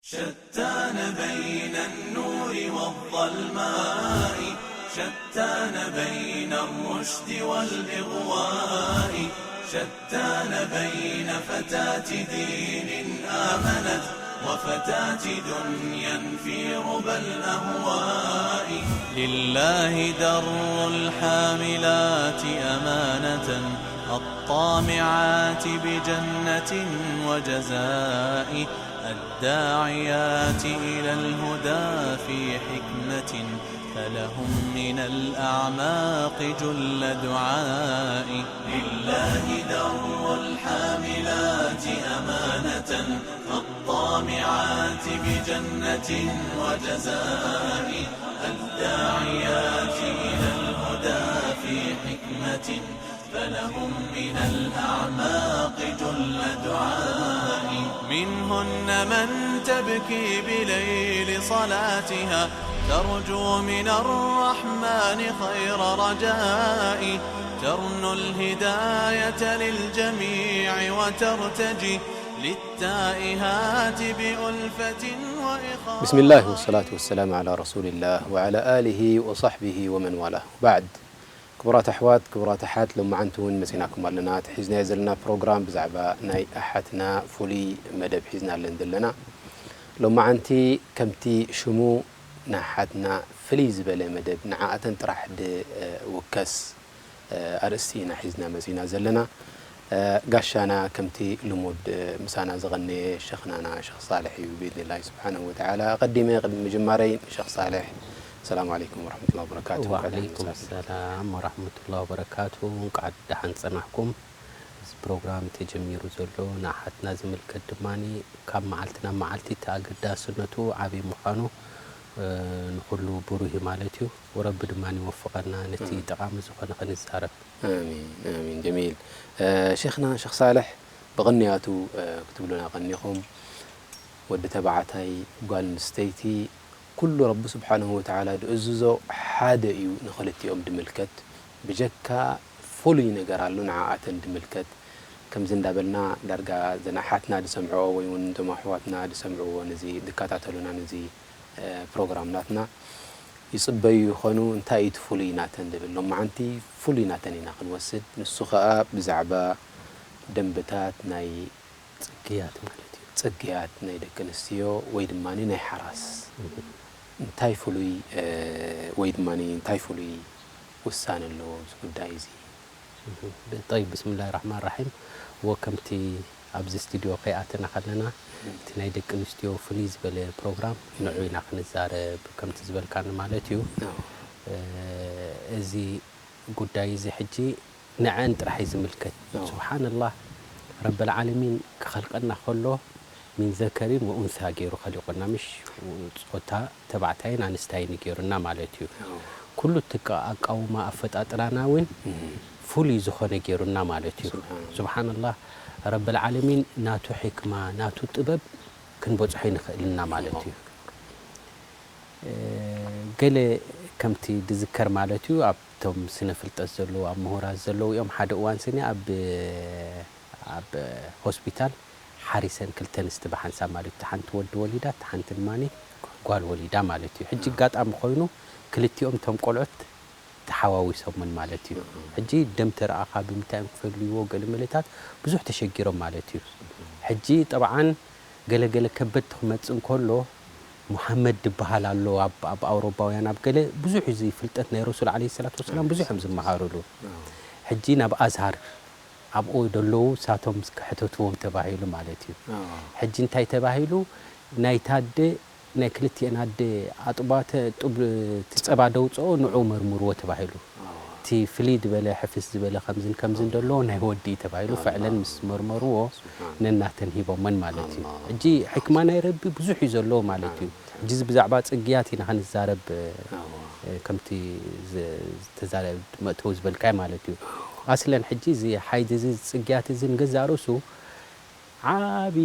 شتان بين النور والظلماء، شتان بين الرشد والإغواء، شتان بين فتاة دين آمنت وفتاة دنيا في ربى الأهواء. لله در الحاملات أمانة، الطامعات بجنة وجزاء، الداعيات إلى الهدى في حكمة، فلهم من الأعماق جل دعاء. لله در الحاملات أمانة، الطامعات بجنة وجزاء، الداعيات إلى الهدى في حكمة، فلهم من الأعماق جل دعاء. منهن من تبكي بليل صلاتها، ترجو من الرحمن خير رجاء، ترنو الهداية للجميع وترتجي، للتائهات بألفة وإخاء. بسم الله والصلاة والسلام على رسول الله وعلى آله وصحبه ومن والاه. وبعد، ክቡራት ኣሕዋት፣ ክቡራት ኣሓት፣ ሎማዓንቲ እውን መፂናኩም ኣለና። እቲ ሒዝናዮ ዘለና ፕሮግራም ብዛዕባ ናይ ኣሓትና ፍሉይ መደብ ሒዝናለን ዘለና። ሎማዓንቲ ከምቲ ሽሙ ንኣሓትና ፍልይ ዝበለ መደብ ንዓኣተን ጥራሕ ድውከስ ኣርእስቲ ኢና ሒዝና መፂና ዘለና። ጋሻና ከምቲ ልሙድ ምሳና ዝቐነየ ሸኽናና ሸኽ ሳልሕ እዩ ብኢድኒላሂ ስብሓነሁ ወተዓላ። ኣቐዲመ ቅድሚ ምጅማረይ ንሸኽ ሳልሕ ሰላም ዓለይኩም ወረሕመቱላሂ ወበረካቱ። እንኳዕ ደሓን ወዓለይኩም መጻእኩም። ሰላም ወረሕመቱላሂ ወበረካቱ። እንኳዕ ደሓን ጸናሕኩም። እዚ ፕሮግራም ተጀሚሩ ዘሎ ንኣሓትና ዝምልከት ድማ ካብ መዓልቲ ናብ መዓልቲ እቲ ኣገዳስነቱ ዓብዪ ምዃኑ፣ እ፣ ንኹሉ ብሩህ እዩ ማለት እዩ። ወረቢ ድማ ይወፍቐና ነቲ ኣሜን። ጠቓሚ ዝኾነ ክንዛረብ። ኣሜን፣ ኣሜን። ጀሚል። እ፣ ሸኽና ሸኽ ሳልሕ ብቕንያቱ፣ እ፣ ክትብሉና ቀኒኹም። ወዲ ተባዕታይ፣ ጓል ኣንስተይቲ፣ ኩሉ ረቢ ስብሓንሁ ወተዓላ ዝእዝዞ ሓደ እዩ ንኽልቲኦም ድምልከት። ብጀካ ፍሉይ ነገር ኣሎ ንዓኣተን ድምልከት። ከምዚ እንዳበልና ዳርጋ ዘን ኣሓትና ድሰምዕኦ ወይ እውን እቶም ኣሕዋትና ድሰምዕዎ ነዚ ድከታተሉና ነዚ፣ እ፣ ፕሮግራም ናትና ይጽበዩ ይኾኑ። እንታይ እዩ እቲ ፍሉይ ናተን ድብል ሎማዓንቲ ፍሉይ ናተን ኢና ክንወስድ። ንሱ ኸኣ ብዛዕባ ደንብታት ናይ ጽግያት ማለት እዩ። ጽግያት ናይ ደቂ ኣንስትዮ ወይ ድማ ናይ ሓራስ እህ። እንታይ ፍሉይ፣ እ፣ ወይ ድማ እንታይ ፍሉይ ውሳነ ኣለዎ ኣብዚ ጉዳይ እዚ? እህ። ብ-፣ ጠይብ፣ ብስምላህ ራሕማን ራሒም። ወ ከምቲ ኣብዚ ስቱድዮ ከይኣተና ከለና እቲ ናይ ደቂ ኣንስትዮ ፍልይ ዝበለ ፕሮግራም ንዑ ኢና ክንዛረብ ከምቲ ዝበልካኒ ማለት እዩ። ኣዎ። እ፣ እዚ ጉዳይ እዚ ሕጂ ንዐን ጥራሕ እዩ ዝምልከት። ኣዎ። ሱብሓነላህ፣ ረበል ዓለሚን ክኸልቀና ከሎ ሚን ዘከሪን ወኡንሳ ገይሩ ኸሊቁና፣ ምሽ ጾታ ተባዕታይን ኣንስታይን ገይሩና ማለት እዩ። ኣዎ። ኩሉ እቲ ኣቃውማ ኣፈጣጥራና እውን እህ። ፍሉይ ዝኾነ ገይሩና ማለት እዩ። ሱብሓነላህ። ሱብሓነላህ፣ ረበል ዓለሚን ናቱ ሕክማ፣ ናቱ ጥበብ ክንበጽሖ ይንኽእልና ማለት እዩ። ኣዎ። እ፣ ገለ ከምቲ ድዝከር ማለት እዩ፣ ኣብቶም ስነ ፍልጠት ዘለዉ፣ ኣብ ምሁራት ዘለዉ እዮም። ሓደ እዋን ስኒ ኣብ፣ ኣብ ሆስፒታል ሓሪሰን ክልተ ኣንስቲ ብሓንሳብ ማለት እዩ። እታ ሓንቲ ወዲ ወሊዳ፣ እታ ሓንቲ ድማ ጓል ወሊዳ ማለት እዩ። ሕጂ ኣዎ። ኣጋጣሚ ኮይኑ ክልቲኦም እቶም ቆልዑት ተሓዋዊሶምን ማለት እዩ። እም። ሕጂ ደም ተረኣኻ ብምንታይ እዮም ክፈልይዎ ገለ መለታት ብዙሕ ተሸጊሮም ማለት እዩ። እም። ሕጂ ጠብዓን ገለ ገለ ከበድቲ ክመጽእ እንከሎ፣ ሙሓመድ ዝበሃል ኣሎ ኣብ፣ ኣብ ኣውሮፓውያን ኣብ ገለ ብዙሕ እዩ እዚ ፍልጠት ናይ ረሱል ዓለይሂ ሰላቱ ወሰላም እም። ብዙሕ እዮም ዝመሃሩሉ። እም። ሕጂ ናብ ኣዝሃር ኣብኡ ደለዉ ሳቶም ክሕተትዎም ተባሂሉ ማለት እዩ። እም። ሕጂ እንታይ ተባሂሉ? ናይታ ኣደ ናይ ክልቲኤን ኣደ ኣጥባተ ጡብ እቲ ጸባ ደውጽኦ ንዑ መርምርዎ ተባሂሉ። ኣዎ። እቲ ፍልይ ዝበለ ሕፍስ ዝበለ ከምዝን ከምዝን ኣዎ። ደሎ ናይ ወዲ እዩ ተባሂሉ ኣዎ። ፍዕለን ምስ መርመርዎ ስብሓን። ነናተን ሂቦመን ማለት እዩ። ኣላህ። ሕጂ ሕክማ ናይ ረቢ ብዙሕ እዩ ዘለዎ ማለት እዩ። ስብሓን። ሕጂ እዚ ብዛዕባ ጽግያት ኢና ክንዛረብ፣ ኣዎ። እ፣ ከምቲ ዝ-፣ ዝተዛረ-፣ መእተዊ ዝበልካዮ ማለት እዩ። ኣስለን ሕጂ እዚ ሓይዲ እዚ ጽግያት እዚ ንገዛእ ርእሱ ዓቢ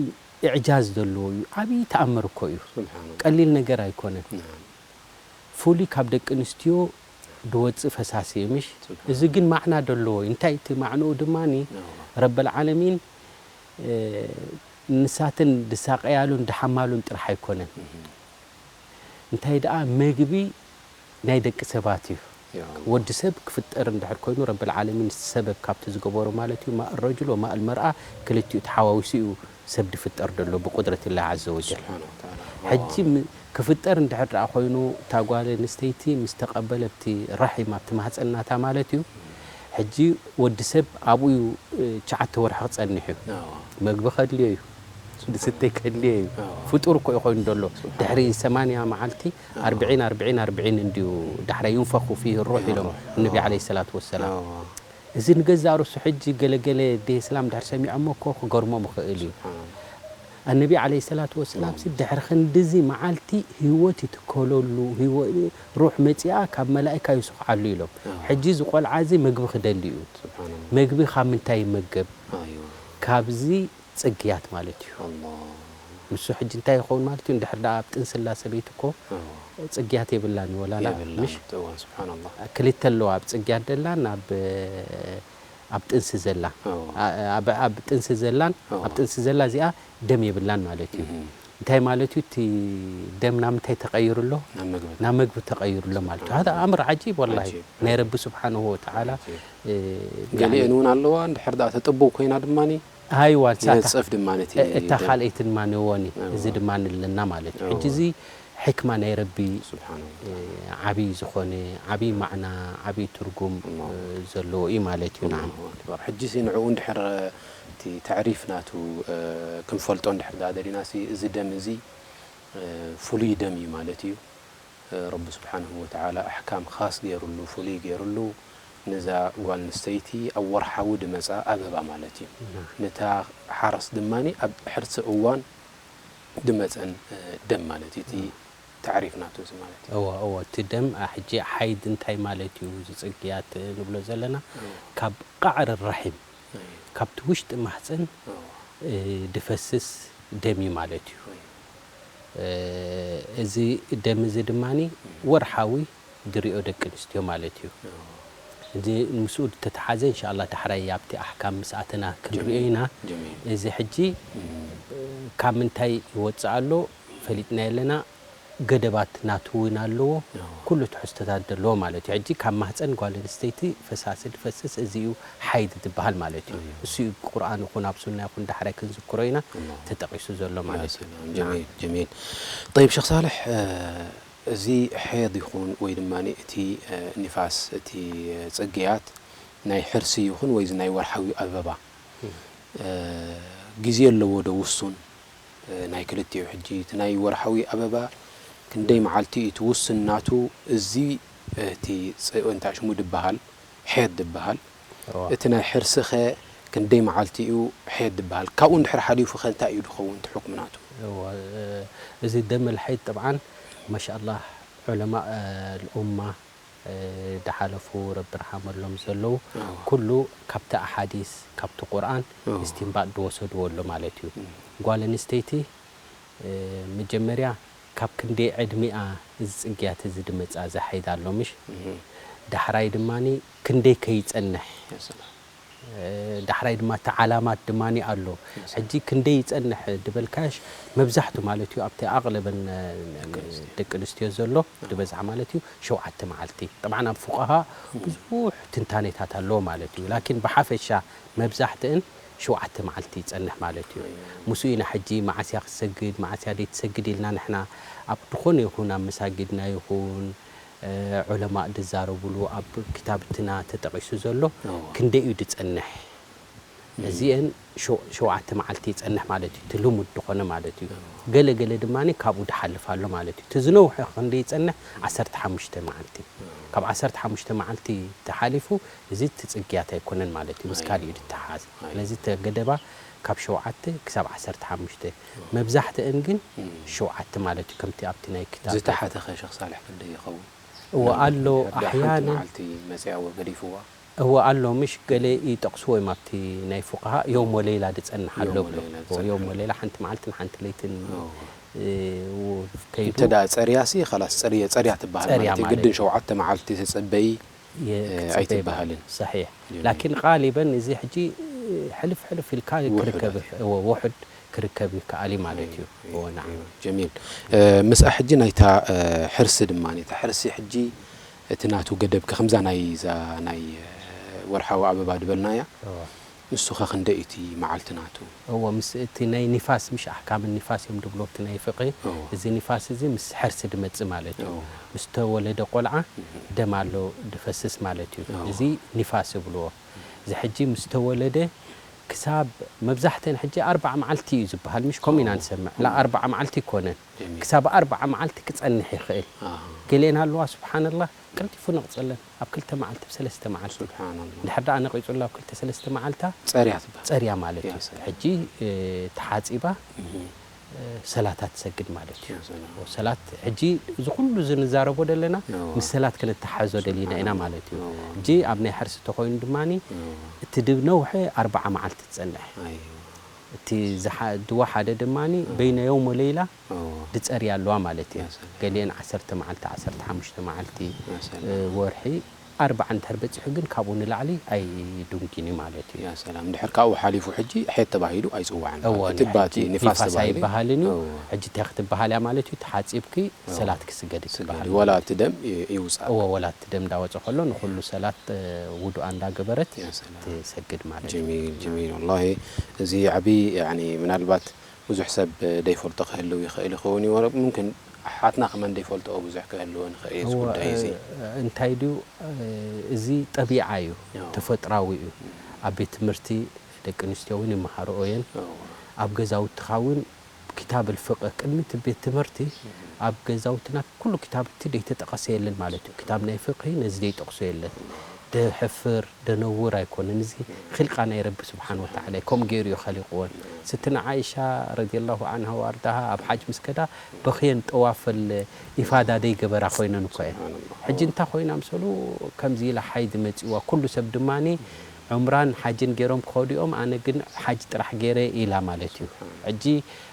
ኢዕጃዝ ዘለዎ እዩ። ዓቢ ተኣምር እኮ እዩ። ስብሓንላህ። ቀሊል ነገር ኣይኮነን። ናም። ፍሉይ ካብ ደቂ ኣንስትዮ ድወጽእ ፈሳሲ እዩ፣ ምሽ? ስብሓን። እዚ ግን ማዕና ደለዎ እዩ። እንታይ እቲ ማዕንኡ ድማኒ፣ ናም። ረበል ዓለሚን፣ እ፣ ንሳትን ድሳቀያሉን ድሓማሉን ጥራሕ ኣይኮነን። እንታይ ደኣ መግቢ ናይ ደቂ ሰባት እዩ። ወዲ ሰብ ክፍጠር እንድሕር ኮይኑ ረብል ዓለሚን ሰበብ ካብቲ ዝገበሮ ማለት እዩ። ማእ ረጅል ወማእ መርኣ ክልቲኡ ተሓዋዊሱ እዩ ሰብ ድፍጠር ደሎ ብቁድረት ላህ ዓዘ ወጀል። ሕጂ ክፍጠር እንድሕር ደኣ ኮይኑ እታ ጓል ኣንስተይቲ ምስ ተቐበለ ኣብቲ ራሒም ኣብቲ ማህፀናታ ማለት እዩ። ሕጂ ወዲ ሰብ ኣብኡ እዩ ትሽዓተ ወርሒ ክፀንሕ እዩ። መግቢ ከድልዮ እዩ። ዝስተይ ከድልዮ እዩ። ፍጡር እኮ እዩ ኮይኑ ደሎ። ድሕሪ ሰማንያ መዓልቲ ኣርብዒን ኣርብዒን ኣርብዒን እንድዩ ዳሕራይ ዩንፈኹ ፊህ ሩሕ ኢሎም እነቢ ዓለይሂ ሰላቱ ወሰላም። እዚ ንገዛእ ርእሱ ሕጂ ገለገለ ዴ እስላም ድሕሪ ሰሚዖሞ እኮ ክገርሞም ይኽእል እዩ። ኣነቢ ዓለይሂ ሰላቱ ወሰላም ሲ ድሕሪ ክንድዚ መዓልቲ ህይወት ይትከለሉ፣ ህይወ- ሩሕ መጺኣ ካብ መላእካ ይስኹዓሉ ኢሎም። ሕጂ እዚ ቆልዓ እዚ መግቢ ክደሊ እዩ። መግቢ ካብ ምንታይ ይመገብ? ካብዚ ጽግያት ማለት እዩ። ንሱ ሕጂ እንታይ ይኸውን ማለት እዩ? እንድሕር ደኣ ኣብ ጥንስላ ሰበይቲ እኮ ጽግያት የብላን እዩ፣ ወላላ የብላን። ምሽ? እዋ፣ ስብሓንላህ። ክልተ ኣለዋ፣ ኣብ ጽግያት ደላን ኣብ፣ ኣብ ጥንሲ ዘላ። እዋ። ኣ-፣ ኣብ፣ ኣብ ጥንሲ ዘላን፣ እዋ። ኣብ ጥንሲ ዘላ እዚኣ ደም የብላን ማለት እዩ። እህ። እንታይ ማለት እዩ? እቲ ደም ናብ ምንታይ ተቐይሩ ኣሎ? ናብ መግቢ። ናብ መግቢ ተቐይሩ ኣሎ ማለት እዩ። ሃዛ ኣምር ዓጂብ ወላሂ። ዓጂብ። ናይ ረቢ ስብሓንሁ ወተዓላ፣ ዓጂብ። እ፣ ገሊአን ያኒ እውን ኣለዋ፣ እንድሕር ደኣ ተጥቡ ኮይና ድማኒ ኣይዋ፣ ንሳ እታ የንጽፍ ድማ ነቲ እታ ደም። ካልኣይቲ ድማ ነወኒ፣ እዋ። እዚ ድማ ንለና ማለት እዩ። እዋ። ሕጂ እዚ ሕክማ ናይ ረቢ፣ ስብሓን እ፣ ዓብዪ ዝኾነ፣ ዓብዪ ማዕና፣ ዓብዪ ትርጉም፣ ኣላሁ እ፣ ዘለዎ እዩ ማለት እዩ። ናዓም። ኣላሁ ኣክበር። ሕጂ ሲ ንዕኡ እንድሕር እቲ ተዕሪፍ ናቱ፣ እ፣ ክንፈልጦ እንድሕር ደኣ ደሊና ሲ፣ እዚ ደም እዚ፣ እ፣ ፍሉይ ደም እዩ ማለት እዩ። እ፣ ረቢ ስብሓንሁ ወተዓላ ኣሕካም ኻስ ገይሩሉ፣ ፍሉይ ገይሩሉ፣ ነዛ ጓል ኣንስተይቲ ኣብ ወርሓዊ ድመጻ ኣበባ ማለት እዩ። ናም። ነታ ሓረስ ድማኒ ኣብ ሕርሲ እዋን ድመጸን፣ እ፣ ደም ማለት እዩ። እቲ ናም። ተዕሪፍ ናቱ እዚ ማለት እዩ። እወ፣ እወ። እቲ ደም፣ አ፣ ሕጂ ሓይድ እንታይ ማለት እዩ? እዚ ጽግያት ንብሎ ዘለና፣ እወ። ካብ ቃዕሪ ራሒም፣ እወ። ካብቲ ውሽጢ ማህፀን፣ እወ። እ፣ ድፈስስ ደም እዩ ማለት እዩ። እወ። እ፣ እዚ ደም እዚ ድማኒ እወ። ወርሓዊ ድሪኦ ደቂ ኣንስትዮ ማለት እዩ። እወ። እዚ ምስኡ ተተሓዘ፣ እንሻላ፣ ዳሕራይ ኣብቲ ኣሕካም ምስ ኣተና ክንሪኦ ጀሚል፣ ኢና። ጀሚል። እዚ ሕጂ፣ እም። እ፣ ካብ ምንታይ ይወፅእ ኣሎ? ፈሊጥና የለና። ገደባት ናቱ እውን ኣለዎ። ኣዎ። ኩሉ ትሕዝቶታት ዘለዎ ማለት እዩ። ሕጂ ካብ ማህፀን ጓል ኣንስተይቲ ፈሳሲ ድፈስስ፣ እዚ እዩ ሓይድ ዝበሃል ማለት እዩ። ኣዎ። እሱ እዩ ቁርኣን ይኹን ኣብ ሱና ይኹን ዳሕራይ ክንዝክሮ ኢና ኣዎ። ተጠቒሱ ዘሎ ያ ማለት እዩ። ሰላም። ናም። ጀሚል፣ ጀሚል። ጠይብ፣ ሸኽ ሳልሕ፣ እ፣ እዚ ሐይድ ይኹን ወይ ድማ እቲ፣ እ፣ ኒፋስ፣ እቲ፣ እ፣ ጽግያት ናይ ሕርሲ ይኹን ወይ እዚ ናይ ወርሓዊ ኣበባ፣ እም። እ፣ ግዜ ኣለዎ ዶ ውሱን? እ፣ ናይ ክልቲኡ ሕጂ እቲ ናይ ወርሓዊ ኣበባ ክንደይ መዓልቲ እዩ እቲ ውስን ናቱ? እዚ፣ እ፣ እቲ ጽ-፣ እንታይ ሽሙ ድበሃል? ሐይድ ድበሃል። እዋ። እቲ ናይ ሕርሲ ኸ ክንደይ መዓልቲ እዩ ሐይድ ድበሃል? ካብኡ እንድሕር ሓሊፉ ኸ እንታይ እዩ ድኸውን እቲ ሕክም ናቱ? እዋ፣ እ፣ እዚ ደም ኣልሐይድ ጠብዓን ማሻኣላህ ዑለማእ፣ እ፣ ልኡማ እ፣ ድሓለፉ ረቢ ርሓመሎም ዘለዉ ኣዎ። ኩሉ ካብቲ ኣሓዲስ፣ ካብቲ ቁርኣን ኣዎ። እስትንባጥ ዝወሰድዎ ኣሎ ማለት እዩ። እም። ጓል ኣንስተይቲ፣ እ፣ መጀመርያ ካብ ክንደይ ዕድሚኣ እዚ ጽግያት እዚ ድመጻ እዚ ሓይድ ኣሎ ምሽ? እም። ዳሕራይ ድማኒ ክንደይ ከይጸንሕ? ያ ሰላም። እ፣ ዳሕራይ ድማ እቲ ዓላማት ድማኒ ኣሎ። ያ ሰላም። ሕጂ ክንደይ ይጸንሕ ድበልካሽ መብዛሕቱ ማለት እዩ ኣብቲ ኣቕለበን፣ እ፣ ደቂ ኣንስትዮ። ደቂ ኣንስትዮ ዘሎ ኣዎ። ዝበዝሓ ማለት እዩ። ሸውዓተ መዓልቲ። ጠብዓን ኣብ ፉቃሃ ብዙሕ ትንታኔታት ኣለዎ ማለት እዩ። ላኪን ብሓፈሻ መብዛሕትእን ሸውዓተ መዓልቲ ይጸንሕ ማለት እዩ። ምስኡ ኢና ሕጂ መዓስ እያ ክትሰግድ፣ መዓስ እያ ዘይትሰግድ ኢልና ንሕና ኣብ ዝኾነ ይኹን ኣብ መሳጊድና ይኹን፣ እ፣ ዑለማእ ዝዛረቡሉ ኣብ ክታብትና ተጠቒሱ ዘሎ ኣዎ። ክንደይ እዩ ዝጸንሕ? እም። እዚአን ሸው-፣ ሸውዓተ መዓልቲ ይጸንሕ ማለት እዩ። እቲ ልሙድ ዝኾነ ማለት እዩ። ኣዎ። ገለ ገለ ድማ ካብኡ ድሓልፍ ኣሎ ማለት እዩ። እቲ ዝነውሐ ክንደይ ይጸንሕ? ዓሰርተ ሓሙሽተ መዓልቲ። ኣዎ። ካብ ዓሰርተ ሓሙሽተ መዓልቲ ተሓሊፉ እዚ እቲ ጽግያት ኣይኮነን ማለት እዩ። ምስ ኣዎ። ካልእ እዩ ድተሓዝ። ኣዎ። ስለዚ እቲ ገደባ ካብ ሸውዓተ ክሳብ ዓሰርተ ሓሙሽተ። ኣዎ። መብዛሕትአን ግን እም። ሸውዓተ ማለት እዩ። ከምቲ ኣብቲ ናይ ክታብ ዝተሓተ ኸ ሸኽ ሳልሕ ክንደይ ይኸውን? እወ፣ ኣሎ፣ ድሕሪ ሓንቲ ኣሕያንን መዓልቲ መጽያ ወ-፣ ገዲፍዋ? እወ፣ ኣሎ፣ ምሽ ገለ ይጠቕስዎ እዮም ኣብቲ ናይ ፉቃሃ፣ ዮም ወሌላ ድጸንሕ ኣሎ ዮም ብሎ። ወሌላ እወ፣ ድጸንሕ ዮም ኣሎ። ወሌላ ሓንቲ መዓልትን ሓንቲ ለይትን፣ እወ። እ፣ ው-፣ ከይዱ እንተ ደኣ ጸርያሲ፣ ኸላስ ጸርየ-፣ ጸርያ ትበሃል ጸርያ ማለት እዩ። ማለት ግድን እዩ። ሸውዓተ መዓልቲ ተጸበዪ፣ የ-፣ እ፣ ክትጸበይ ኣይትበሃልን። ማለት። ሰሒሕ። ጀሚል። ላኪን ቃሊበን እዚ ሕጂ፣ እ፣ ሕልፍ ሕልፍ ኢልካ ውሑድ ክርከብ ኣትዩ። እወ፣ ውሑድ ክርከብ ይከኣል እዩ ማለት እዩ። እዎ፣ ነዓም። ጀሚል። እ፣ ምስኣ ሕጂ ናይታ፣ እ፣ ሕርሲ ድማ፣ እታ ሕርሲ ሕጂ እቲ ናቱ ገደብ ከ ከምዛ ናይዛ ናይ፣ እ፣ ወርሓዊ ኣበባ ዝበልናያ፣ እዎ። ንሱ ኸ ክንደይ እዩ እቲ መዓልቲ ናቱ? እዎ፣ ምስ እቲ ናይ ኒፋስ፣ ምሽ ኣሕካም ኒፋስ እዮም ድብሎ፣ እቲ ናይ ፍቕሂ። እዎ። እዚ ኒፋስ እዚ ምስ ሕርሲ ድመጽእ ማለት እዩ። እዎ። ምስ ተወለደ ቆልዓ እህ። ደም ኣሎ ድፈስስ ማለት እዩ። እዎ። እዚ ኒፋስ ይብልዎ። እዚ ሕጂ ምስ ተወለደ ክሳብ መብዛሕተን ሕጂ ኣርባዓ መዓልቲ እዩ ዝበሃል፣ ምሽ ከምኡ ኢና ንሰምዕ። ላ ኣርባዓ መዓልቲ ይኮነን። ጀሚል። ክሳብ ኣርባዓ መዓልቲ ክጸንሕ ይኽእል። ኣሃ። ገሊአን ኣለዋ፣ ስብሓንላህ፣ ቀልጢፉ ነቕጸለን። ኣብ ክልተ መዓልቲ፣ ኣብ ሰለስተ መዓልቲ። ስብሓንላህ። ድሕር ደኣ ነቒጹላ ኣብ ክልተ ሰለስተ መዓልታ ጸርያ ትበሃል። ጸርያ ማለት ያ እዩ። ሰላም። ሕጂ፣ እ፣ ተሓጺባ፣ እህ። እ፣ ሰላታ ትሰግድ ማለት እዩ። ያ ሰላም። ሰላት፣ ሕጂ እዚ ኩሉ እዚ ንዛረቦ ዘለና፣ እዎ። ምስ ሰላት ክንተሓዞ ደሊና ኢና እሱብሓነላህ። ማለት እዩ። እዎ። ሕጂ ኣብ ናይ ሕርሲ ተኾይኑ ድማኒ፣ እዎ። እቲ ድብ ነውሐ ኣርባዓ መዓልቲ ትጸንሕ። ኣይዋ። እቲ ዝሓ-፣ ድወሓደ ድማኒ እዎ። በይነ የውም ወለይላ እዎ። ድጸርያ ኣለዋ ማለት እዩ። ያ ሰላም። ገሊአን ዓሰርተ መዓልቲ፣ ዓሰርተ ሓሙሽተ መዓልቲ፣ ያ ሰላም። እ፣ ወርሒ፣ ኣርባዓ እንድሕር በጺሑ ግን ካብኡ ንላዕሊ ኣይድንጉን እዩ ማለት እዩ። ያ ሰላም። እንድሕር ካብኡ ሓሊፉ ሕጂ ሐይድ ተባሂሉ ኣይጽዋዕን። እዎ፣ እቲ ባቲ ሕጂ ኒፋስ ኒፋስ ተባሂሉ። ኣይበሃልን እዩ። እዎ። ሕጂ እንታይ ክትበሃል እያ ማለት እዩ? ተሓጺብኪ እዎ። ሰላት ክስገድ ስገዲ። ይበሃል ወላ ማለት እቲ እዩ። ደም ይ-፣ ይውጻእ። እዎ፣ ወላ እቲ ደም እንዳወጸ ከሎ ንኹሉ ሰላት፣ እ፣ ውዱኣ እንዳገበረት ያ ሰላም። ትሰግድ ማለት እዩ። ጀሚል፣ ጀሚል። ወላሂ እዚ ዓቢ፣ ያኒ፣ ምናልባት ብዙሕ ሰብ ደይፈልጦ ክህልው ይኽእል ይኸውን እዩ። ወረ-፣ ሙምክን ኣሓትና ከማን ደይፈልጥኦ ብዙሕ ክህልወን ይኽእል እዩ እዚ እዎ፣ ጉዳይ እዚ። እ፣ እንታይ ድዩ፣ እ፣ እዚ ጠቢዓ እዩ፣ እዎ። ተፈጥራዊ እዩ። ኣብ ቤት ትምህርቲ ደቂ ኣንስትዮ እውን ይመሃርኦ እየን። እዎ። ኣብ ገዛውትኻ እውን ክታብ ኣልፍቕህ፣ ቅድሚ እቲ ቤት ትምህርቲ ኣብ ገዛውትና ኩሉ ክታብ እቲ ደይተጠቐሰ የለን ማለት እዩ። ክታብ ናይ ፍቕሂ ነዚ ደይጠቕሶ የለን። ደሕፍር፣ ደነውር ኣይኮነን። እዚ ኺልቃ ናይ ረቢ ስብሓን ወተዓላ እዩ። ከምኡ ገይሩ እዩ ኸሊቕወን። ስትና ዓኢሻ ረዲየላሁ ዓንሃ ወኣርዳሃ ኣብ ሓጅ ምስ ከዳ በኽየን ጠዋፈል ኢፋዳ ደይገበራ ኮይነን እኮ እየን። ስብሓንላህ። ሕጂ እንታይ ኮይና ምሰሉ ከምዚ ኢላ ሓይድ መጺዋ። ኩሉ ሰብ ድማኒ ዑምራን ሓጅን ገይሮም ክኸዱ እዮም፣ ኣነ ግን ሓጅ ጥራሕ ገይረ ኢላ ማለት እዩ። ሕጂ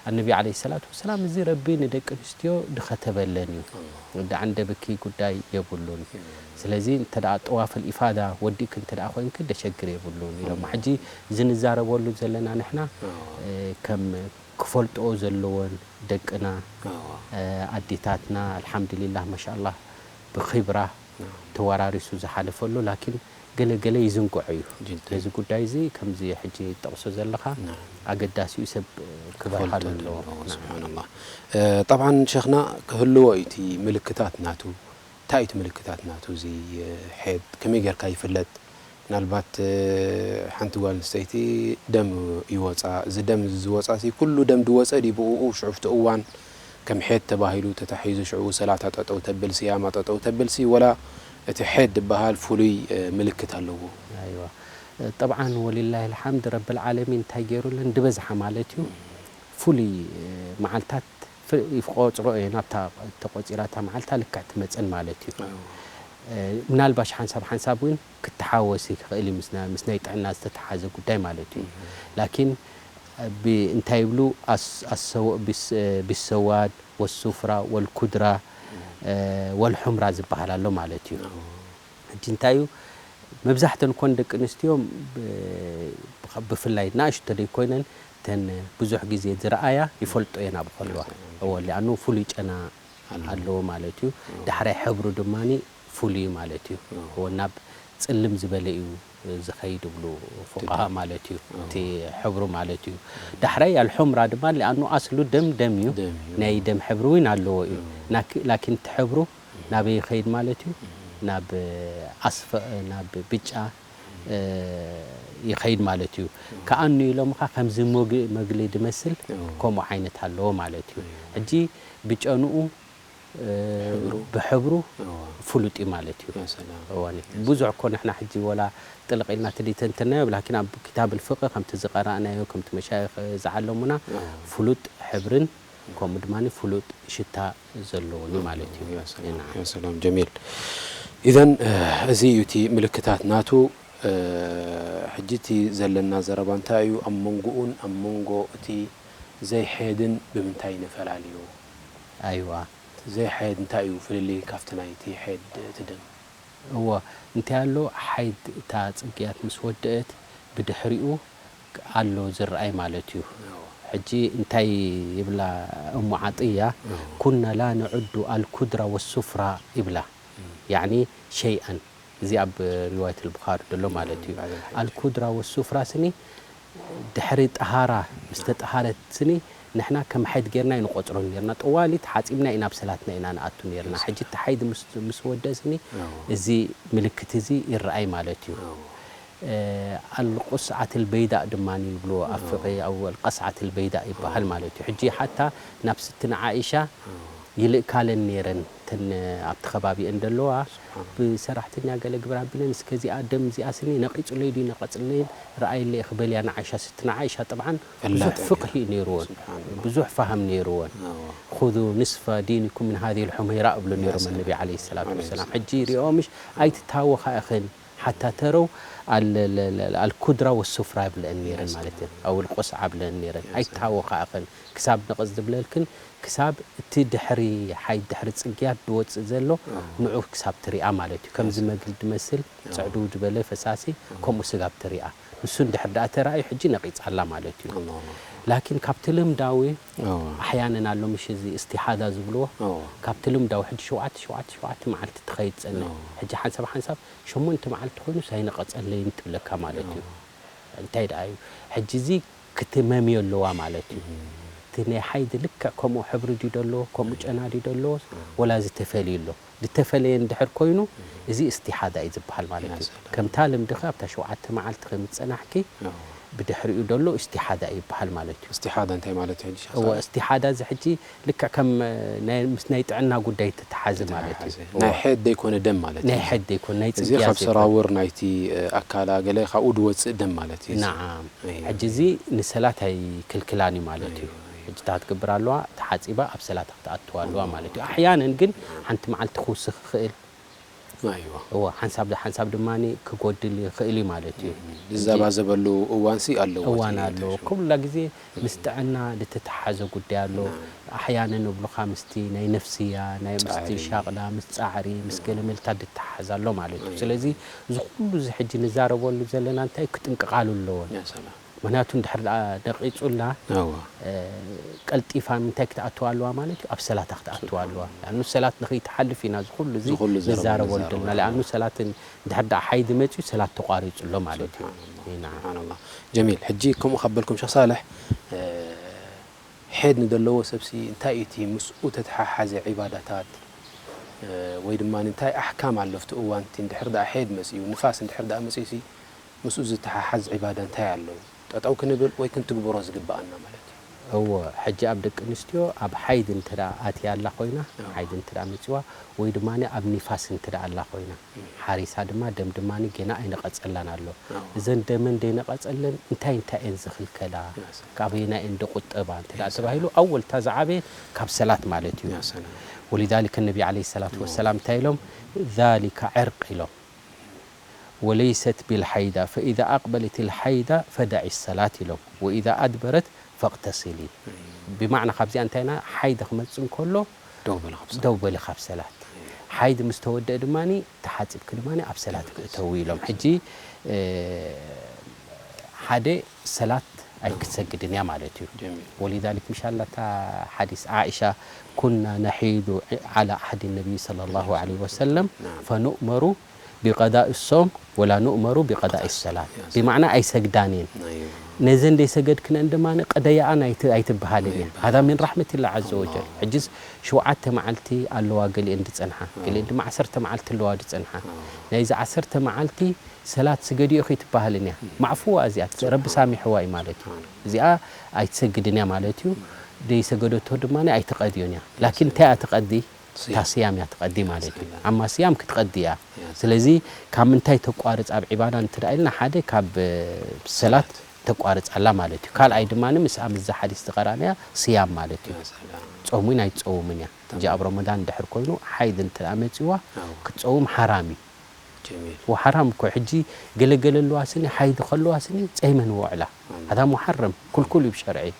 ኣነቢ ዓለይሂ ሰላቱ ወሰላም እዚ ረቢ ንደቂ ኣንስትዮ ድኸተበለን እዩ። ወዲ ዓንደብኪ ጉዳይ የብሉን። ስለዚ እንተ ደኣ ጠዋፈል ኢፋዳ ወዲእኪ እንተ ደኣ ኮይንኪ ደሸግር የብሉን ኢሎም። ሕጂ እዚ ንዛረበሉ ዘለና ንሕና፣ እ፣ ከም ክፈልጥኦ ዘለወን ደቅና፣ እ፣ ኣዴታትና ኣልሓምዱሊላህ ማሻኣላህ ብኺብራ ተወራሪሱ ዝሓለፈ ኣሎ። ላኪን ገለ ገለ ይዝንግዖ እዩ። ጅድ። ነዚ ጉዳይ እዚ ከምዚ ሕጂ ትጠቕሶ ዘለኻ ናም። ኣገዳሲ እዩ፣ ሰብ ክበርሃሉ ክፈልጦ ኣለዎ። ኣለዎ። ናም። ስብሓንላህ። እ፣ ጠብዓን ሸኽና ክህልዎ እዩ እቲ ምልክታት ናቱ። እንታይ እዩ እቲ ምልክታት ናቱ እዚ፣ እ፣ ሐይድ ከመይ ጌርካ ይፍለጥ? ምናልባት፣ እ፣ ሓንቲ ጓል ኣንስተይቲ ደም ይወጻ፣ እዚ ደም እዚ ዝወጻ ሲ ኩሉ ደም ድወጸ ድዩ ብእኡ ሽዑ ኣብቲ እዋን ከም ሐይድ ተባሂሉ ተታሒዙ ሽዑ ሰላታ ጠጠው ተብል ሲ ያማ ጠጠው ተብል ሲ ወላ እቲ ሐይድ ዝበሃል ፍሉይ፣ እ፣ ምልክት ኣለዎ? ኣይዋ። ጠብዓን ወሊላሂ ልሓምድ ረብል ዓለሚን እንታይ ገይሩለን ድበዝሓ ማለት እዩ። ፍሉይ፣ እ፣ መዓልታት ፍ-፣ ይቆጽሮ እየን። ኣብታ ተቆጺራ እታ መዓልታ ልክዕ ትመጸን ማለት እዩ። ኣዎ። እ፣ ምናልባሽ ሓንሳብ ሓንሳብ እውን ክተሓወስ ይኽእል እዩ፣ ምስ ና-፣ ምስ ናይ ጥዕና ዝተተሓዘ ጉዳይ ማለት እዩ። እህ። ላኪን ብ-፣ እንታይ ይብሉ? ኣስ-፣ ኣሰው-፣ ቢስ-፣ ቢሰዋድ ወሱፍራ ወልኩድራ፣ እ፣ ወልሑምራ ዝበሃል ኣሎ ማለት እዩ። ኣዎ። ሕጂ እንታይ እዩ? መብዛሕተን ኮን ደቂ ኣንስትዮ ብ-፣ ብኸ-፣ ብፍላይ ንኣሽቶ ደይኮይነን፣ ተን ብዙሕ ግዜ ዝረኣያ ይፈልጦ እየን ኣብ ከልዋ። ኣዎ። እዎ፣ ሊኣኑ ፍሉይ ጨና ኣሎ። ኣለዎ ማለት እዩ። ኣዎ። ዳሕራይ ሕብሩ ድማኒ ፍሉይ ማለት እዩ። ኣዎ። እዎ፣ ናብ ጽልም ዝበለ እዩ ዝኸይድ ይብሉ ፉቃሃ ትክክል። ማለት እዩ። ኣዎ። እቲ ሕብሩ ማለት እዩ። ዳሕራይ ኣልሑምራ ድማ ሊኣኑ ኣስሉ ደም ደም እዩ። ደም እዩ። ናይ ደም ሕብሪ እውን ኣለዎ እዩ። ኣዎ። ናክ-፣ ላኪን እቲ ሕብሩ ናበይ ይኸይድ ማለት እዩ? ናብ ኣስፈ-፣ ናብ ብጫ፣ እ፣ ይኸይድ ማለት እዩ። ኣዎ። ከኣኑ ኢሎምኻ ከምዚ ሞግ-፣ መግሊ ድመስል ኣዎ። ከምኡ ዓይነት ኣለዎ ማለት እዩ። ኣዎ። ሕጂ ብጨንኡ፣ እ፣ ሕብሩ። ብሕብሩ ኣዎ። ፍሉጥ እዩ ማለት እዩ። ያ ሰላም። እዋኒ። ያ ብዙሕ ሰላም። እኮ ንሕና ሕጂ ወላ ጥልቕ ኢልና እቲ ደይተንተናዮ፣ ላኪን ኣብ ክታብ ኣልፍቅህ ከምቲ ዝቐራእናዮ፣ ከምቲ መሻይኽ ዝዓለሙና፣ ኣዎ። ፍሉጥ ሕብርን ከምኡ ድማ ፍሉጥ ሽታ ዘለዎን እዩ ማለት እዩ። ያ ሰላም፣ ናዓ። ያ ሰላም፣ ጀሚል። ኢዘን፣ እ፣ እዚ እዩ እቲ ምልክታት ናቱ። እ፣ ሕጂ እቲ ዘለና ዘረባ እንታይ እዩ? ኣብ መንጎኡን ኣብ መንጎ እቲ ዘይሐየድን ብምንታይ ነፈላልዮ? ኣይዋ። እቲ ዘይሐየድ እንታይ እዩ ፍልልይ ካብቲ ናይቲ ሐየድ እቲ ደም? እወ፣ እንታይ ኣሎ፣ ሓይድ እታ ጽግያት ምስ ወደአት ብድሕሪኡ ኣሎ ዝረኣይ ማለት እዩ። እወ። ሕጂ እንታይ ይብላ እሙ ዓጥያ፣ ኩና ላ ንዕዱ ኣልኩድራ ወሱፍራ ይብላ። ያዕኒ ሸይኣን፣ እዚ ኣብ ሪዋየት ኣልቡኻሪ ዘሎ ማለት እዩ። ኣልኩድራ ወሱፍራ ስኒ ድሕሪ ጠሃራ ምስ ተጠሃረት ስኒ ንሕና ከም ሓይድ ጌርና ኣይንቆጽሮን ኔርና። ጠዋሊ ተሓጺብና ኢና ኣብ ሰላትና ኢና ንኣቱ ኔርና። ሕጂ እቲ ሓይድ ምስ ምስ ወደእ ስኒ እዚ ምልክት እዚ ይረኣይ ማለት እዩ። ኣልቁስዓት ልበይዳእ ድማ ይብልዎ ኣብ ፍቕሂ፣ ኣው ኣልቀስዓት ልበይዳእ ይበሃል ማለት እዩ። ሕጂ ሓታ ናብ ስትና ዓኢሻ ይልእካለን ኔረን፣ እተን ኣብቲ ከባቢአን ደለዋ ብሰራሕተኛ ገለ ግብረ ኣቢለን፣ እስከ እዚኣ ደም እዚኣ ስኒ ነቒጹለይ ድዩ ነቐጽለይን ረኣይለይ ክበልያ ንዓኢሻ። ስትና ዓኢሻ ጠብዓን ብዙሕ ፍቕሂ ነይርወን፣ ብዙሕ ፋህም ነይርወን። "ኹዙ ንስፈ ዲኒኩም ምን ሃዚሂ ልሑመይራ" እብሉ ነይሮም ነቢ ዓለይሂ ሰላቱ ወሰላም። ሕጂ ሪኦ ምሽ ኣይትታወኻ ኢኽን ሓታ ተረው ኣል-፣ ል-፣ ል-፣ ኣልኩድራ ወሱፍራ ይብለአን ነይረን ማለት እዩ። ኣው ልቆስዓ ብለአን ነይረን። ኣይትታወኻ ኢኽን ክሳብ ነቐጽ ዝብለልክን ክሳብ እቲ ድሕሪ ሓይ-፣ ድሕሪ ጽግያት ዝወጽእ ዘሎ ንዑ ክሳብ ትሪኣ ማለት እዩ። ከምዚ መግል ድመስል ጽዕዱ ዝበለ ፈሳሲ ከምኡ ስጋብ ትሪኣ። ንሱ እንድሕር ደኣ ተራእዩ ሕጂ ነቒጻ ኣላ ማለት እዩ። ኣላሁ ኣክበር። ላኪን ካብቲ ልምዳዊ ኣዋ። ኣሕያነን ኣሎ ምሽ እዚ እስቲሓዳ ዝብልዎ። ኣዋ። ካብቲ ልምዳዊ ሕጂ ሸውዓተ፣ ሸውዓተ፣ ሸውዓተ መዓልቲ ትኸይድ ጸንሕ። ኣዋ። ሕጂ ሓንሳብ ሓንሳብ ሸሞንተ መዓልቲ ኮይኑ ሳይነቐጸለይን ትብለካ ማለት እዩ። ኣዋ። እንታይ ደኣ እዩ? ሕጂ እዚ ክትመምዮ ኣለዋ ማለት እዩ። እም። እቲ ናይ ሓይድ ልክዕ ከምኡ ሕብሪ ድዩ ደሎ፣ ከምኡ ጨና ድዩ ደሎ፣ ኣዋ። ወላ እዚ ተፈልዩ ኣሎ? ዝተፈለየ እንድሕር ኮይኑ፣ እዚ እስቲሓዳ እዩ ዝበሃል ማለት እዩ። ሰላም። ከምታ ልምድኻ ኣብታ ሸውዓተ መዓልቲ ከም ዝጸናሕኪ፣ ኣዎ። ብድሕሪኡ ደሎ እስቲሓዳ እዩ ይበሃል ማለት እዩ። እስቲሓዳ እንታይ ማለት እዩ ሕጂ ሸኽ እወ፣ ሳልሕ? እስቲሓዳ እዚ ሕጂ ልክዕ ከም፣ እ፣ ናይ፣ ምስ ናይ ጥዕና ጉዳይ እተተሓዘ ማለት እዩ። ዝተተሓሓዘ። እወ። ናይ ሐይድ ዘይኮነ ደም ማለት እዩ። ናይ ሐይድ ዘይኮነ፣ ናይ እዚ ጽግያት ካብ ዘይኮነ። ሰራውር ናይቲ፣ እ፣ ኣካላ ገለ ካብኡ ዝወጽእ ደም ማለት እዩ። ነዓም። እየ። ሕጂ እዚ ንሰላት ኣይክልክላን እዩ ማለት እዩ። እየ፣ እየ። ሕጂ እታ ክትገብር ኣለዋ፣ ተሓጺባ ኣብ ሰላት ክትኣትዋ ኣለዋ ማለት እዩ። ኣሕያነን ግን ሓንቲ መዓልቲ ክውስኽ ይኽእል። ኣይዋ። እወ፣ ሓንሳብ ሓንሳብ ድማ ክጎድል ይኽእል እዩ ማለት እዩ። እም፣ ዝዘባዘበሉ እዋንሲ ኣለዎ፣ እዋን እቲ ኣለዎ። ተሽሙ። ኩላ ግዜ ምስ ጥዕና ዝተተሓዘ ጉዳይ ኣሎ። ናም። ኣሕያነን እብሉኻ ምስቲ ናይ ነፍስያ፣ ናይ ምስቲ ጻዕሪ። ሻቕላ፣ ምስ ጻዕሪ፣ ምስ ገለ መልታት ዝተተሓዘ ኣሎ ማለት እዩ። እም። ስለዚ እዚ ኩሉ እዚ ሕጂ ንዛረበሉ ዘለና እንታይ ክጥንቀቓሉ ኣለዎን። ያ ሰላም። ምኽንያቱ እንድሕር ደኣ ደቂጹላ፣ እዋ። እ፣ ቀልጢፋ ምንታይ ክትኣትዋ ኣለዋ ማለት እዩ? ኣብ ሰላታ ክትኣትዋ ኣለዋ። ለኣኑ ሰላት ንኸይትሓልፍ ኢና እዚ ኩሉ እዚ እዚ ኩሉ ዘረባ ንዛረበሉ ንዛረበሉ ዘለና። ለኣኑ ዘለና። ሰላት እንድሕር ደኣ ሓይዲ መጺኡ ሰላት ተቋሪጹ ኣሎ ማለት እዩ። ሱብሓነላህ። ኢና። ሱብሓነላህ። ጀሚል። ሕጂ ከምኡ ካብ በልኩም ሸኽ ሳልሕ፣ እ፣ ሐይድ ንደለዎ ሰብሲ እንታይ እዩ እቲ ምስኡ ተተሓሓዘ ዒባዳታት፣ እ፣ ወይ ድማ እንታይ ኣሕካም ኣሎ ኣብቲ እዋን እቲ እንድሕር ደኣ ሐይድ መጺኡ፣ ንፋስ እንድሕር ደኣ መጺኡሲ ምስኡ ዝተሓሓዝ ዒባዳ እንታይ ኣሎ? ጠጠው ክንብል ወይ ክንትግብሮ ዝግብኣና ማለት እዩ? እወ፣ ሕጂ ኣብ ደቂ ኣንስትዮ ኣብ ሓይድ እንተ ደኣ ኣትያ ኣላ ኮይና፣ እወ። ሓይድ እንተ ደኣ መጺዋ፣ ወይ ድማ ኣብ ኒፋስ እንተ ደኣ ኣላ ኮይና፣ እም። ሓሪሳ ድማ ደም ድማ ጌና ኣይነቐጸላን ኣሎ። እወ። እዘን ደመን ደይነቐጸለን እንታይ እንታይ እየን ዝኽልከላ? ያ ሰላም። ካበየናይ እየን ዝቑጠባ? እንተ ደኣ ያ ሰላም። ተባሂሉ፣ ኣወል እታ ዝዓበየት ካብ ሰላት ማለት እዩ። ያ ሰላም። ወሊዛሊከ ነቢ ዓለይሂ ሰላቱ እወ። ወሰላም እንታይ ኢሎም? ዛሊከ ዕርቅ ኢሎም። ወለይሰት ቢልሓይዳ ፈኢዛ ኣቅበለት ልሓይዳ ፈደዒ ሰላት ኢሎም፣ ወኢዛ ኣድበረት ፈቅተሲሊ። እም። ብማዕና ካብዚኣ እንታይ ኢና፣ ሓይድ ክመጽእ እንከሎ ደው በሊ ካብ ሰላት። ደው በሊ ካብ ሰላት። ሓይድ ምስ ተወደአ ድማ ተሓጺብኪ ድማ ኣብ ሰላት ክእተዊ ኢሎም። ሕጂ፣ እ፣ ሓደ ሰላት ኣይክትሰግድን እያ ማለት እዩ። ጀሚል። ወሊዛሊክ ምሽ ኣላ እታ ሓዲስ ዓኢሻ፣ ኩና ነሒዱ ዓላ ዓህዲ ነቢይ ሰለላሁ ዐለይሂ ወሰለም፣ ናም። ፈኑእመሩ ቢቀዳኢ ሶም ወላ ኑእመሩ ቢቀዳኢ ሰላት። ያ ሰላም። ብማዕና ኣይሰግዳን እየን። ኣይዋ። ነዘን ዘይሰገድክነን ድማ ቅደያኣን ኣይት-፣ ኣይትበሃልን እየን። ኣይበሃልን። ሃዛ ሚን ራሕመቲላህ ዐዘ ወጀል። ኣላህ። ሕጅስ ሸውዓተ መዓልቲ ኣለዋ ገሊአን ዝጸንሓ፣ ኣዎ። ገሊአን ድማ ዓሰርተ መዓልቲ ኣለዋ ዝጸንሓ። ኣዎ። ናይዚ ዓሰርተ መዓልቲ ሰላት ስገድዮ ከይትበሃልን እያ። እም። ማዕፉዋ እዚኣ፣ ረቢ ሳሚሕዋ እዩ ማለት እዩ። ስብሓን። እዚኣ ኣይትሰግድን እያ ማለት እዩ። ዘይሰገደቶ ድማ ኣይትቐድዮን እያ። ላኪን እንታይ እያ ትቐዲ? ስያም። እታ ስያም እያ ትቐዲ ማለት እዩ። ሰላም። ኣማ ስያም ክትቐዲ እያ። ያ። ስለዚ ካብ ምንታይ ተቋርጽ ኣብ ዒባዳ እንተ ደኣ ኢልና፣ ሓደ ካብ፣ እ፣ ሰላት ሰላት። ተቋርጽ ኣላ ማለት እዩ። ካልኣይ ድማ ምስኣ ምስዛ ሓዲስ ዝቐራእናያ ስያም ማለት እዩ። ያ ሰላም። ጾም እውን ኣይትጸውምን እያ። ሕጂ ኣብ ረመዳን እንድሕር ኮይኑ ሓይድ እንተ ደኣ መጺዋ ኣዎ። ክትጸውም ሓራም እዩ። ጀሚል። ወሓራም እኮ ሕጂ ገለገለ ኣለዋ ስኒ ሓይድ ከለዋ ስኒ ጸይመን ውዕላ። ኣዎ። ሃዛ ሙሓረም፣ ክልኩል እዩ ብሸርዒ።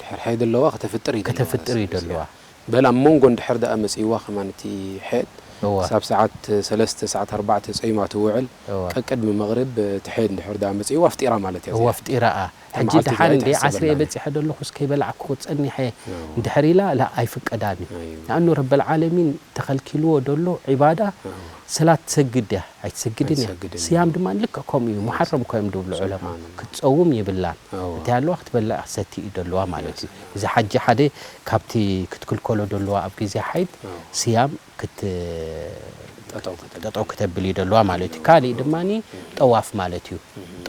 ድሕር ሓይድ ኣለዋ ከተፍጥር እዩ ደለዋ። ከተፍጥር እዩ ደለዋ። በል ኣብ መንጎ እንድሕር ደኣ መጺእዋ ከማን እቲ ሓይድ እወ። ክሳብ ሰዓት ሰለስተ፣ ሰዓት ኣርባዕተ ጸይማ ትውዕል። እወ። ቀቅድሚ መቕሪብ ትሕየድ እንድሕር ደኣ መጺእዋ ኣፍጢራ ማለት እያ እወ እዚኣ። ኣፍጢራኣ። እታ ሕጂ መዓልቲ ደሓን እዚኣ እንደ ዓስሪ ኣይትሕሰበላን። በጺሐ ደለኹስ ከይበላዕኩ ጸኒሐ እወ። እንድሕር ኢላ ላ ኣይፍቀዳን እዩ። ኣይዋ። ንኣኑ ረበል ዓለሚን ተኸልኪልዎ ደሎ ዒባዳ እወ። ሰላት ትሰግድ እያ ኣይትሰግድን እያ። ኣይትሰግድን እያ። ስያም ድማ ልክዕ ከምኡ እዩ። ሙሓረም ኮዮም ድብሉ ዑለማ ስብሓንላህ። ክትጸውም የብላን። እወ። እንታይ ኣለዋ ክትበልዕ ክትሰቲ እዩ ደለዋ ማለት እዩ። ሰላም። እዚ ሓጂ ሓደ ካብቲ ክትክልከሎ ደለዋ ኣብ ግዜ ሓይድ እወ። ስያም ክት ጠጠው ከተብል። ጠጠው ክተብል እዩ ደለዋ ማለት እዩ። ካሊእ ድማ ጠዋፍ ማለት እዩ።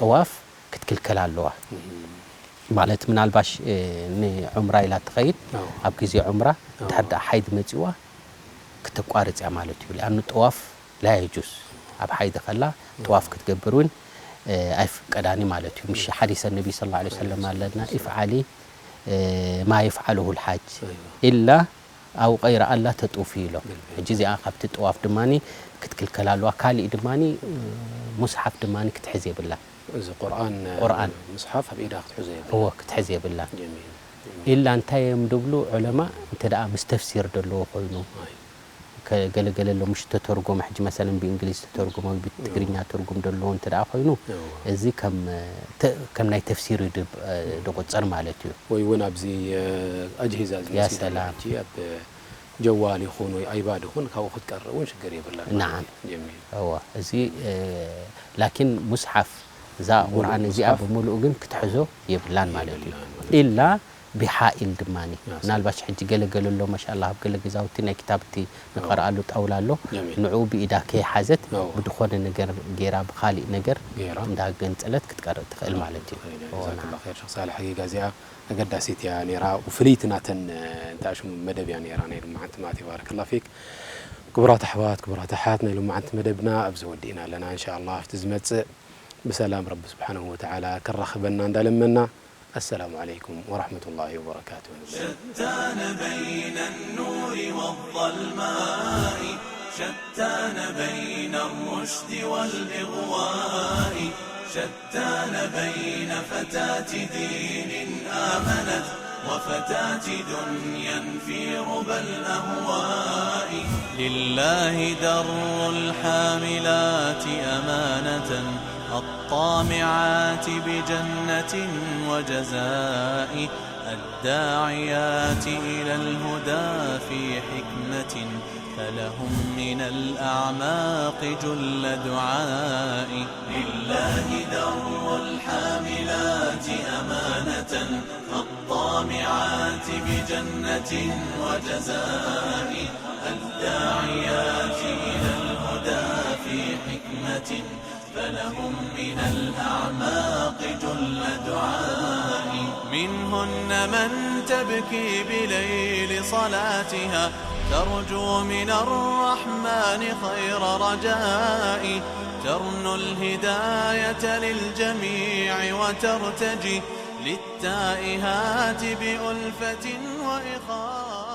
ጠዋፍ ክትክልከል ኣለዋ። ማለት ምናልባሽ እ፣ ንዑምራ ኢላ ትኸይድ አዎ። ኣብ ግዜ ዑምራ ድሕር ደኣ ሓይድ መጺዋ ክተቋርጽ እያ ማለት እዩ። ሊኣኑ ጠዋፍ ላ የጁስ ኣብ ሓይድ ከላ ጠዋፍ ክትገብር እውን እ፣ ኣይፍቀዳኒ ማለት እዩ። ምሽ ሓዲሰ ነቢ ስለ ላ ሰለም ኣለና ኢፍዓሊ እ፣ ማ የፍዓልሁ ልሓጅ ኢላ ኣው ቀይረ ኣላ ተጡፊ ኢሎም። ሕጂ እዚኣ ካብቲ ጠዋፍ ድማ ክትክልከል ኣለዋ። ካሊእ ድማ እ፣ ሙስሓፍ ድማ ክትሕዝ የብላ። እዚ ቁርኣን ቁርኣን። ምስሓፍ ኣብ ኢዳ ክትሕዞ የብላ። እዎ ክትሕዝ የብላን። ጀሚል። ኢላ እንታይ እዮም ድብሉ ዑለማ እንተ ደኣ ምስ ተፍሲር ደለዎ ኮይኑ ኣይ። ከ- ገለገለ ኣሎ ምሽ ተተርጎመ ሕጂ መሰለን ብእንግሊዝ ተተርጉመ ወይ ብትግርኛ ትርጉም ደለዎ እንተ ደኣ ኮይኑ እዎ። እዚ ከም ተ- ከም ናይ ተፍሲር እዩ ድብ- ድቁጸር ማለት እዩ። ወይ እውን ኣብዚ እ፣ ኣጅሂዛ እዚ ያ መሲዳ ሰላም። ሕጂ ኣብ ጀዋል ይኹን ወይ ኣይባድ ይኹን ካብኡ ክትቀርእ እውን ሽግር የብላን ማለት ነዓም። እዩ። ጀሚል። እዎ እዚ እ፣ ላኪን ሙስሓፍ እዛ ሙሉእ ቁርኣን እዚኣ ሙስሓፍ ብምሉኡ ግን ክትሕዞ የብላን ማለት እዩ። የብላን ማለት ኢላ ብሓኢል ድማ ያ ምናልባሽ ሕጂ ገለገለ ኣሎ ማሻላ ኣብ ገለ ገዛውቲ ናይ ክታብቲ ንቐርኣሉ ጣውላ ኣሎ ጀሚል። ንዕኡ ብኢዳ ከይሓዘት እዎ። ብድኾነ ነገር ገይራ ብኻሊእ ነገር ገይራ። እንዳገንጸለት ክትቀርእ ትኽእል ማለት እዩ። እዎ፣ ጀዛከላ ኸይር ሸኽ ሳልሕ። ሓቂቃ እዚኣ ኣገዳሲት እያ ነይራ። ፍልይቲ ናተን እንታይ ሽሙ መደብ እያ ነይራ ናይ ልማዓንቲ ማለት እዩ። ባረከላ ፊክ። ክቡራት ኣሕዋት ክቡራት ኣሓት ናይ ልማዓንቲ መደብና ኣብዚ ወዲእና ኣለና። እንሻ ኣላህ ኣብቲ ዝመጽእ ብሰላም ረቢ ስብሓንሁ ወተዓላ ከራኽበና እንዳለመና። ኣሰላሙ ዓለይኩም ወራሕመቱላሂ ወበረካቱ። شتان بين النور والظلماء، شتان بين الرشد والإغواء، شتان بين فتاة دين آمنت وفتاة دنيا في ربى الأهواء. لله در الحاملات أمانة، الطامعات بجنة وجزاء، الداعيات إلى الهدى في حكمة، فلهم من الأعماق جل دعاء. لله در الحاملات أمانة، الطامعات بجنة وجزاء، الداعيات إلى الهدى في حكمة، فلهم من الأعماق جل دعاء. منهن من تبكي بليل صلاتها، ترجو من الرحمن خير رجاء، ترنو الهداية للجميع وترتجي للتائهات بألفة وإخاء.